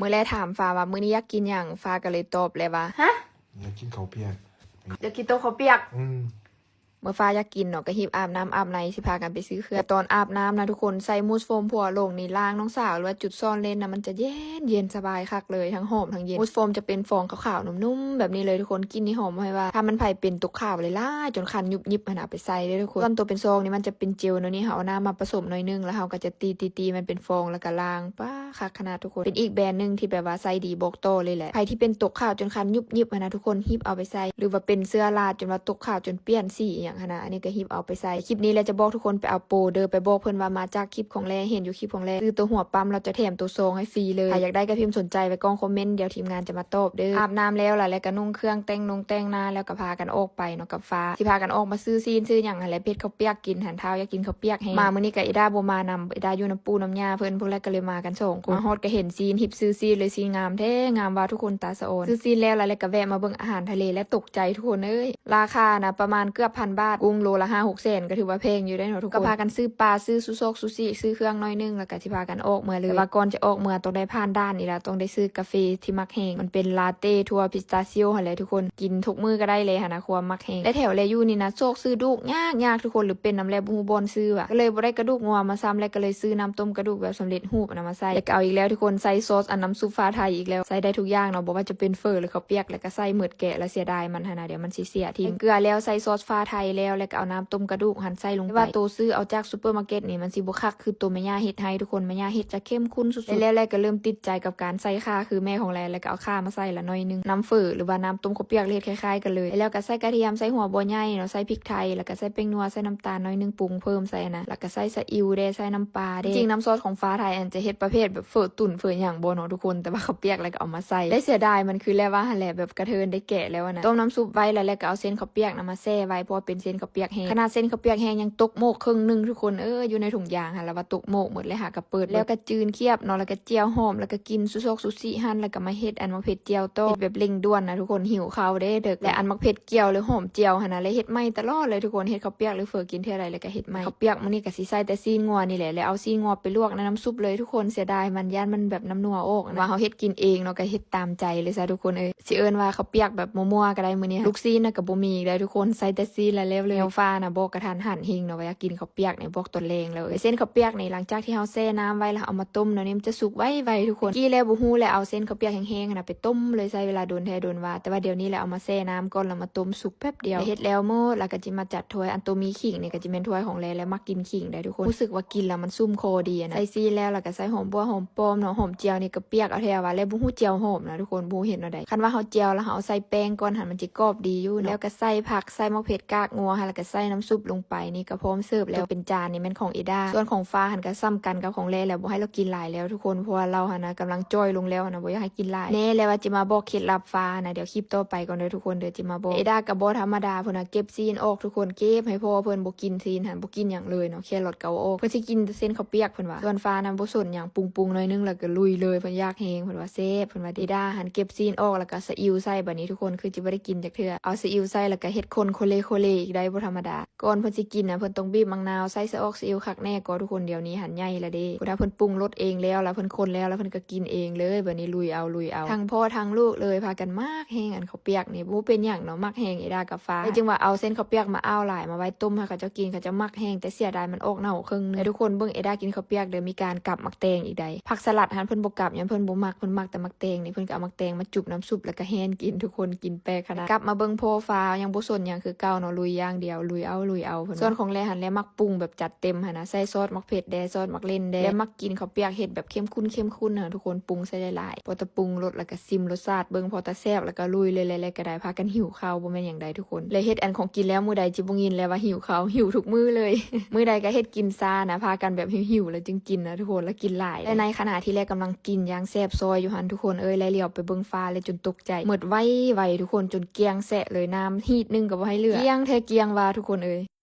ມື້ແລກຖາມຟ້າວ່າ ມື້ນີ້ຢາກກິນຫຍັງ? ຟ້າກໍເລີຍຕອບແລ້ວວ່າ ຮະ? ຢາກກິນເຂົ້າປຽກ. ຢາກກິນຕົ້ມເຂົ້າປຽກ? ອືມ. ເມື່ອຟ້າຢາກກິນເນາະ ກໍຮີບອາບນ້ຳອາບໃນ ຊິພາກັນໄປຊື້ເຄື່ອງ. ຕອນອາບນ້ຳນະທຸກຄົນ ໃຊ້ມູດໂຟມຜົວໂຫຼງນີ້ລ້າງນ້ອງສາວ ຫຼືວ່າຈຸດຊ່ອນເລນນະ ມັນຈະເຢັນ ເຢັນສະບາຍຄັກເລີຍ ທັງຫອມທັງເຢັນ. ມູດໂຟມຈະເປັນຟອງຂາວໆ ນຸ້ມໆ ແບບນີ້ເລີຍທຸກຄົນ ກິ່ນນີ້ຫອມໃຫ້ວ່າ ຖ້າມັນໃຜເປັນຕົກຂາວຫຼາຍໆ ຈົນຄັນຍຸບຍິບຫັ້ນນະ ໄປໃສ່ເດີ້ທຸກຄົນ. ສ່ວນຕົວເປັນຊອງນີ້ມັນຈະເປັນເຈວແນວນີ້ ເຮົາເອົານ້ຳມາປະສົມໜ້ອຍໜຶ່ງ ແລ້ວເຮົາກໍຈະຕີໆໆ ມັນເປັນຟອງ ແລ້ວກໍລ້າງ. ປາ ຄັກຂະໜາດທຸກຄົນ. ເປັນອີກແບຣນໜຶ່ງທີ່ແບບວ່າໃຊ້ດີ ບອກຕໍ່ເລີຍແຫຼະ. ໃຜທີ່ເປັນຕົກຂາວຈົນຄັນຍຸບຍິບຫັ້ນນະທຸກຄົນ ຮີບເອົາໄປໃຊ້ ຫຼືວ່າເປັນເຊື້ອລາຈົນວ່າຕົກຂາວຈົນປ່ຽນສີອີ່ຫຍັງຫັ້ນນະ ອັນນີ້ກໍຮີບເອົາໄປໃຊ້. ຄລິບນີ້ແຫຼະຈະບອກທຸກຄົນໄປເອົາໂປເດີ້ ໄປບອກເພິ່ນວ່າມາຈາກຄລິບຂອງແລ ເຫັນຢູ່ຄລິບຂອງແລ ຊື້ຕົວຫົວປ້ຳ ລາວຈະແຖມຕົວຊອງໃຫ້ຟຣີເລີຍ. ໃຜຢາກໄດ້ກໍພິມສົນໃຈໄວ້ກ່ອງຄອມເມັນ ດຽວທີມງານຈະມາຕອບເດີ້. ອາບນ້ຳແລ້ວລະ ແລ້ວກໍນຸ່ງເຄື່ອງ ແຕ່ງນົງແຕ່ງໜ້າ ແລ້ວກໍພາກັນອອກໄປເນາະ ກັບຟ້າ ຊິພາກັນອອກມາຊື້ຊີ້ນຊື້ຫຍັງຫັ້ນແຫຼະ ເຮັດເຂົ້າປຽກກິນຫັ້ນ ທ້າວຢາກກິນເຂົ້າປຽກແຮງ. ມາມື້ນີ້ກໍເອດາບໍ່ມານຳ ເອດາຢູ່ນຳປູ່ນຳຍ່າເພິ່ນ ພວກແລກກໍເລີຍມາກັນສອງຄົນ. ມາຮອດກໍເຫັນຊີ້ນ ຮີບຊື້ຊີ້ນເລີຍ ຊີ້ນງາມແທ້ ງາມວ່າທຸກຄົນ ຕາສະອອນ. ຊື້ຊີ້ນແລ້ວລະ ແລ້ວກໍແວະມາເບິ່ງອາຫານທະເລ ແລະ ຕົກໃຈທຸກຄົນເອີຍ ລາຄານະປະມານເກືອບພັນບາດ ກຸ້ງໂລລະຫ້າຫົກແສນ ກໍຖືວ່າແພງຢູ່ເດ້ເນາະທຸກຄົນ. ກໍພາກັນຊື້ປາ ຊື້ຊູຊອກຊູຊິ ຊື້ເຄື່ອງໜ້ອຍໜຶ່ງ ແລ້ວກໍຊິພາກັນອອກເມືອເລີຍ. ແຕ່ວ່າກ່ອນຈະອອກເມືອຕ້ອງໄດ້ຜ່ານດ່ານນີ້ລະ ຕ້ອງໄດ້ຊື້ກາເຟທີ່ມັກແຮງ ມັນເປັນລາເຕ້ຖົ່ວພິສຕາຊິໂອຫັ້ນແຫຼະທຸກຄົນ. ກິນທຸກມື້ກໍໄດ້ເລີຍຫັ້ນນະ ຄວາມມັກແຮງ. ແລະ ແຖວແລຢູ່ນີ້ນະ ຊອກຊື້ກະດູກຍາກໆ ທຸກຄົນ ຫຼືເປັນນຳແລບໍ່ຮູ້ບ່ອນຊື້ຫວະ ກໍເລີຍບໍ່ໄດ້ກະດູກງົວມາຊ້ຳ ແລະ ກໍເລີຍຊື້ນ້ຳຕົ້ມກະດູກແບບສຳເລັດຮູບນະມາໃສ່ ແລະ ກໍເອົາອີກແລ້ວທຸກຄົນ ໃສ່ຊອສອັນນ້ຳຊຸບຟ້າໄທອີກແລ້ວ. ໃສ່ໄດ້ທຸກຢ່າງເນາະ ບໍ່ວ່າຈະເປັນເຝີ ຫຼື ເຂົ້າປຽກ ແລ້ວກໍໃສ່ໝົດແກະ ແລ້ວເສຍດາຍມັນຫັ້ນນະ ດຽວມັນຊິເສຍຖິ້ມ. ເກືອແລ້ວ ໃສ່ຊອສຟ້າໄທແລ້ວ ແລ້ວກໍເອົານ້ຳຕົ້ມກະດູກຫັ້ນໃສ່ລົງໄປ. ແຕ່ວ່າໂຕຊື້ເອົາຈາກຊຸບເປີມາເກັດນີ້ ມັນຊິບໍ່ຄັກຄືໂຕແມ່ຍ່າເຮັດໃຫ້ທຸກຄົນ ແມ່ຍ່າເຮັດຈະເຂັ້ມຂຸ້ນສຸດໆ. ແລ້ວແລກໍເລີ່ມຕິດໃຈກັບການໃສ່ຂ່າຄືແມ່ຂອງແລ ແລ້ວກໍເອົາຂ່າມາໃສ່ລະໜ້ອຍໜຶ່ງ. ນ້ຳເຝີ ຫຼືວ່ານ້ຳຕົ້ມເຂົ້າປຽກ ເຮັດຄ້າຍໆກັນເລີຍ. ແລ້ວກໍໃສ່ກະທຽມ ໃສ່ຫົວບົວໃຫຍ່ເນາະ ໃສ່ພິກໄທ ແລ້ວກໍໃສ່ແປ້ງນົວ ໃສ່ນ້ຳຕານໜ້ອຍໜຶ່ງ ປຸງເພີ່ມໃສ່ຫັ້ນນະ ແລ້ວກໍໃສ່ຊາອິ້ວແດ່ ໃສ່ນ້ຳປາແດ່. ຈິງໆ ນ້ຳຊອດຂອງຟ້າໄທຫັ້ນຈະເຮັດປະເພດແບບເຝີຕຸ້ນເຝີຫຍັງບໍ່ເນາະທຸກຄົນ ແຕ່ວ່າເຂົ້າປຽກແລ້ວກໍເອົາມາໃສ່ ແລະ ເສຍດາຍມັນຄືແລວ່າຫັ້ນແຫຼະ ແບບກະເທີນໄດ້ແກະແລ້ວຫັ້ນນະ. ຕົ້ມນ້ຳຊຸບໄວ້ລະ ແລ້ວກໍເອົາເສັ້ນເຂົ້າປຽກນຳມາແຊ່ໄວ້ ເພາະວ່າເປັນເສັ້ນເຂົ້າປຽກແຫ້ງ. ຂະໜາດເສັ້ນເຂົ້າປຽກແຫ້ງຍັງຕົກໂມກເຄິ່ງໜຶ່ງທຸກຄົນເອີຍ ຢູ່ໃນຖົງຢາງຫັ້ນລະວ່າຕົກໂມກໝົດ ແລ້ວຫາກໍເປີດ ແລ້ວກໍຈືນຄຽບເນາະ ແລ້ວກໍ ແຈ່ວຫອມ ແລ້ວກໍກິນຊູຊອກຊູຊິຫັ້ນ ແລ້ວກໍມາເຮັດອັນໝາກເຜັດແຈ່ວຕໍ່ ເຮັດແບບເລັ່ງດ່ວນນະທຸກຄົນ ຫິວເຂົ້າເດ້ເດິກ. ແລະ ອັນໝາກເຜັດແຈ່ວ ຫຼື ຫອມແຈ່ວຫັ້ນນະ ແລະ ເຮັດໃໝ່ຕະຫຼອດເລີຍທຸກຄົນ ເຮັດເຂົ້າປຽກ ຫຼື ເຝີກິນເທື່ອໃດ ແລ້ວກໍເຮັດໃໝ່. ເຂົ້າປຽກມື້ນີ້ກໍຊິໃສ່ແຕ່ຊີ້ນງົວນີ້ແຫຼະ ແລ້ວເອົາຊີ້ນງົວໄປລວກໃນນ້ຳຊຸບເລີຍທຸກຄົນ ເສຍດາຍມັນ ຢ້ານມັນແບບນ້ຳນົວອອກ ວ່າເຮົາເຮັດກິນເອງເນາະ ກໍເຮັດຕາມໃຈເລີຍຊະທຸກຄົນເອີຍ. ຊິເອີ້ນວ່າເຂົ້າປຽກແບບມົວໆກໍໄດ້ມື້ນີ້. ລູກຊີ້ນນະກໍບໍ່ມີອີກແລ້ວທຸກຄົນ ໃສ່ແຕ່ຊີ້ນລະແລ້ວເລີຍ. ແນວຟ້ານະບອກກະທັນຫັນເຮງເນາະ ວ່າຢາກກິນເຂົ້າປຽກນີ້ ບອກຕອນແລງແລ້ວເອີຍ. ເສັ້ນເຂົ້າປຽກນີ້ ຫຼັງຈາກທີ່ເຮົາແຊ່ນ້ຳໄວ້ລະ ເຮົາເອົາມາຕົ້ມເນາະ ນີ້ມັນຈະສຸກໄວໆທຸກຄົນ. ກີ້ແລ້ວບໍ່ຮູ້ແຫຼະ ເອົາເສັ້ນເຂົ້າປຽກແຫ້ງໆຫັ້ນນະໄປຕົ້ມເລີຍ ໃຊ້ເວລາດົນແທ້ດົນວ່າ. ແຕ່ວ່າດຽວນີ້ແຫຼະ ເອົາມາແຊ່ນ້ຳກ່ອນລະມາຕົ້ມ ສຸກແປັບດຽວ. ເຮັດແລ້ວໝົດລະກໍຊິມາຈັດຖ້ວຍ. ອັນໂຕມີຂີງນີ້ກໍຈະແມ່ນຖ້ວຍຂອງແລ ແລມັກກິນຂີງໄດ້ທຸກຄົນ ຮູ້ສຶກວ່າກິນລະມັນຊຸ່ມຄໍດີຫັ້ນນະ. ໃສ່ຊີ້ນແລ້ວລະກໍໃສ່ຫອມບົວຫອມປ້ອມເນາະ ຫອມແຈ່ວນີ້ກໍປຽກເອົາແທ້ວ່າ ແລບໍ່ຮູ້ແຈ່ວຫອມນະທຸກຄົນ ບໍ່ເຫັນແນວໃດ. ຄັນວ່າເຮົາແຈ່ວລະເຮົາເອົາໃສ່ແປ້ງກ່ອນຫັ້ນ ມັນຊິກອບດີຢູ່ເນາະ. ແລ້ວກໍໃສ່ຜັກ ໃສ່ໝາກເຜັດກາກງົວຫັ້ນ ແລ້ວກໍໃສ່ນ້ຳຊຸບລົງໄປ ນີ້ກໍພ້ອມເສີບແລ້ວ. ເປັນຈານນີ້ແມ່ນຂອງເອດາ ສ່ວນຂອງຟ້າຫັ້ນກໍສ່ຳກັນກັບຂອງແລແລ້ວ ບໍ່ໃຫ້ລາວກິນຫຼາຍແລ້ວທຸກຄົນ ເພາະວ່າລາວຫັ້ນນະກຳລັງຈ່ອຍລົງແລ້ວຫັ້ນນະ ບໍ່ຢາກໃຫ້ກິນຫຼາຍ. ແນ່ແລ້ວວ່າຊິມາບອກເຄັດລັບຟ້າຫັ້ນນະ ດຽວຄລິບຕໍ່ໄປກ່ອນເດີທຸກຄົນ ດຽວຊິມາບອກ. ເອດາກໍບໍ່ທຳມະດາພຸ້ນນະ ເກັບຊີ້ນອອກທຸກຄົນ ເກັບໃຫ້ພໍ່ເພິ່ນ ບໍ່ກິນຊີ້ນຫັ້ນ ບໍ່ກິນຫຍັງເລີຍເນາະ ແຄຣອດກໍເອົາອອກ. ເພິ່ນຊິກິນແຕ່ເສັ້ນເຂົ້າປຽກເພິ່ນວ່າ. ສ່ວນຟ້ານັ້ນບໍ່ສົນຫຍັງ ປຸງໆໜ້ອຍໜຶ່ງແລ້ວກໍລຸຍເລີຍ ເພິ່ນຢາກແຮງ ເພິ່ນວ່າແຊບ ເພິ່ນວ່າເດ. ເອດາຫັ້ນເກັບຊີ້ນອອກ ແລ້ວກໍຊາອິ້ວໃສ່ ບາດນີ້ທຸກຄົນຄືຊິບໍ່ໄດ້ກິນຈັກເທື່ອ. ເອົາຊາອິ້ວໃສ່ ແລ້ວກໍເຮັດຄົນໂຄເລໂຄເລອີກໄດ້ ບໍ່ທຳມະດາ. ກ່ອນເພິ່ນຊິກິນນະ ເພິ່ນຕ້ອງບີບໝາກນາວ ໃສ່ຊະອອກຊາອິ້ວຄັກແນ່ກໍທຸກຄົນ. ດຽວນີ້ຫັ້ນໃຫຍ່ລະເດ້ ພຸ້ນນະ ເພິ່ນປຸງລົດເອງແລ້ວ ແລ້ວເພິ່ນກໍກິນເອງເລີຍ. ບາດນີ້ລຸຍເອົາ ລຸຍເອົາ ທັງພໍ່ທັງລູກເລີຍ ພາກັນມັກແຮງອັນເຂົ້າປຽກນີ້ ບໍ່ຮູ້ເປັນຫຍັງເນາະ ມັກແຮງເອດາກັບຟ້າ. ແຕ່ຈຶ່ງວ່າເອົາເສັ້ນເຂົ້າປຽກມາອ້າວຫຼາຍ ມາໄວ້ຕົ້ມໃຫ້ເຂົາເຈົ້າກິນ ເຂົາເຈົ້າມັກແຮງ ແຕ່ເສຍດາຍມັນອອກເນົ່າເຄິ່ງໜຶ່ງ. ແລະທຸກຄົນເບິ່ງເອດາກິນເຂົ້າປຽກເດີ ມີການກັບໝາກແຕງອີກໃດ. ຜັກສະຫຼັດຫັ້ນເພິ່ນບໍ່ກັບ ຍ້ອນເພິ່ນບໍ່ມັກ ເພິ່ນມັກແຕ່ໝາກແຕງນີ້ ເພິ່ນກໍເອົາໝາກແຕງມາຈຸບນ້ຳຊຸບ ແລ້ວກໍແຫນກິນ ທຸກຄົນກິນແປກຂະໜາດ. ກັບມາເບິ່ງພໍ່ຟ້າຍັງບໍ່ສົນຫຍັງຄືເກົ່າເນາະ ລຸຍຢ່າງດຽວ ລຸຍເອົາ ລຸຍເອົາ. ສ່ວນຂອງແລຫັ້ນແລມັກປຸງແບບຈັດເຕັມຫັ້ນນະ ໃສ່ຊອດໝາກເຜັດແດ່ ຊອດໝາກເລັ່ນແດ່ ແລະມັກກິນເຂົ້າປຽກເຮັດແບບເຂັ້ມຂຸ້ນໆຫັ້ນນະທຸກຄົນ ປຸງໃສ່ຫຼາຍໆ. ພໍຕະປຸງລົດ ແລ້ວກໍຊິມລົດຊາດເບິ່ງ ພໍຕະແຊບ ແລ້ວກໍລຸຍເລີຍ ແລະກໍໄດ້ພາກັນຫິວເຂົ້າ ບໍ່ແມ່ນຫຍັງໃດທຸກຄົນ. ແລະເຮັດອັນຂອງກິນແລ້ວ ມື້ໃດຊິບໍ່ຍິນແລ້ວວ່າຫິວເຂົ້າ ຫິວທຸກມື້ເລີຍ. ມື້ໃດກໍເຮັດກິນຊານະ ພາກັນແບບຫິວໆແລ້ວຈຶ່ງກິນນະທຸກຄົນ ແລ້ວກິນຫຼາຍ. ແລະໃນຂະນະທີ່ແລກຳລັງກິນຢ່າງແຊບຊອຍຢູ່ຫັ້ນທຸກຄົນເອີຍ ແລຫຼຽວໄປເບິ່ງຟ້າ ແລະຈົນຕົກໃຈ ໝົດໄວໆທຸກຄົນ ຈົນກ້ຽງແຊະເລີຍ ນ້ຳຮີດໜຶ່ງກໍບໍ່ໃຫ້ເຫຼືອ ກ້ຽງແທ້ກ້ຽງວ່າທຸກຄົນເອີຍ.